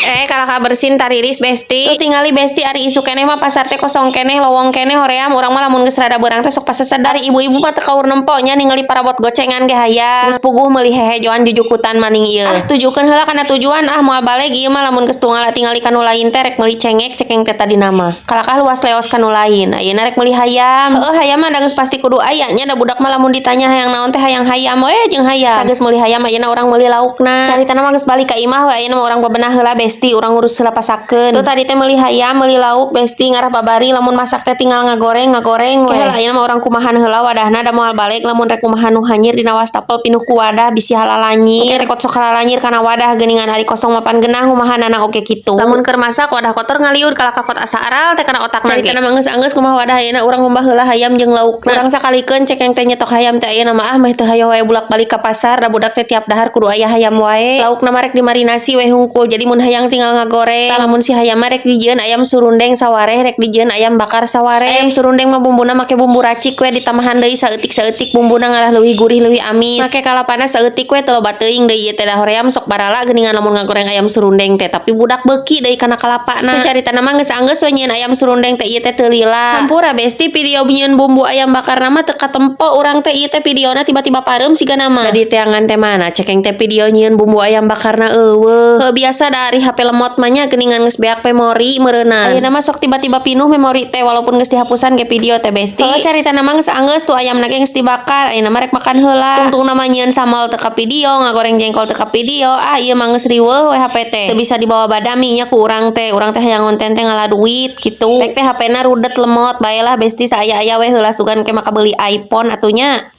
Eh, kalah bersin tariris, Besti. Tuh tingali, Besti, ari isuk keneh mah pasar teh kosong keneh, lowong keneh, hoream. Urang mah lamun geus rada beurang teh sok pasesedar. Ibu-ibu mah teu kaur nempo nya, ningali parabot gocengan ge hayang. Geus puguh meuli hehejoan jujukutan maning ieu. Ah, tujukeun heula kana tujuan, ah, moal baleg ieu mah lamun geus tunggal tingali kanu lain teh rek meuli cengek, cekeng teh tadi nama. Kalakah luas leos kanu lain. Ayeuna rek meuli hayam. Heueuh, hayam mah da geus pasti kudu aya nya, da budak mah lamun ditanya hayang naon teh hayang hayam we jeung hayam. Tah, geus meuli hayam, ayeuna urang meuli laukna. Caritana mah geus balik ka imah we, ayeuna mah urang bebenah heula, Besti, urang ngurus heula pasakeun. Tuh tadi teh meuli hayam, meuli lauk, Besti, ngarah babari lamun masak teh tinggal ngagoreng ngagoreng we. Heula ayeuna mah urang kumahan heula wadahna, da moal baleg lamun rek kumahan nu hanyir dina wastafel pinuh ku wadah, bisi halalanyir. Oke rekot sok halalanyir kana wadah geuningan, ari kosong mapan genah ngumahanana oge kitu. Lamun keur masak wadah kotor ngaliur, kalah kakot asa aral teh kana otakna ge. Caritana mah geus anggeus kumaha wadah, ayeuna urang ngumbah heula hayam jeung laukna. Urang sakalikeun cekeng teh nyetok hayam teh ayeuna mah, ah, meh teu hayo wae bulak-balik ka pasar, da budak teh tiap dahar kudu aya hayam wae. Laukna mah rek dimarinasi we hungkul, jadi mun hayang tinggal ngagoreng. Tah, lamun si hayam mah rek dijieun ayam surundeng sawareh, rek dijieun ayam bakar sawareh. Ayam surundeng mah bumbuna make bumbu racik we, ditambahan deui saeutik-saeutik bumbuna ngarah leuwih gurih, leuwih amis. Make kalapana saeutik we, teu loba teuing deui ieu teh, da hoream sok barala geuningan lamun ngagoreng ayam surundeng teh, tapi budak beuki deui kana kalapana. Tuh caritana mah geus anggeus we nyieun ayam surundeng teh ieu teh teu lila. Hampura, Besti, video nyieun bumbu ayam bakarna mah teu katempo urang teh, ieu teh videona tiba-tiba pareum sigana mah. Da diteangan teh mana cekeng teh video nyieun bumbu ayam bakarna euweuh. Heuh, biasa da ari HP lemot mah nya geuningan, geus beak memori meureunna. Ayeuna mah sok tiba-tiba pinuh memori teh walaupun geus dihapusan ge video teh, Besti. Heuh, caritana mah geus anggeus tuh ayamna ge geus dibakar, ayeuna mah rek makan heula. Tungtungna mah nyieun sambal teu ka video, ngagoreng jengkol teu ka video. Ah, ieu mah geus riweuh we HP teh. Teu bisa dibawa badami nya ku urang teh hayang ngonten teh ngala duit kitu. Rek teh HP-na rudet lemot bae lah, Besti, saaya-aya we heula, sugan ke maka beuli iPhone atuh nya.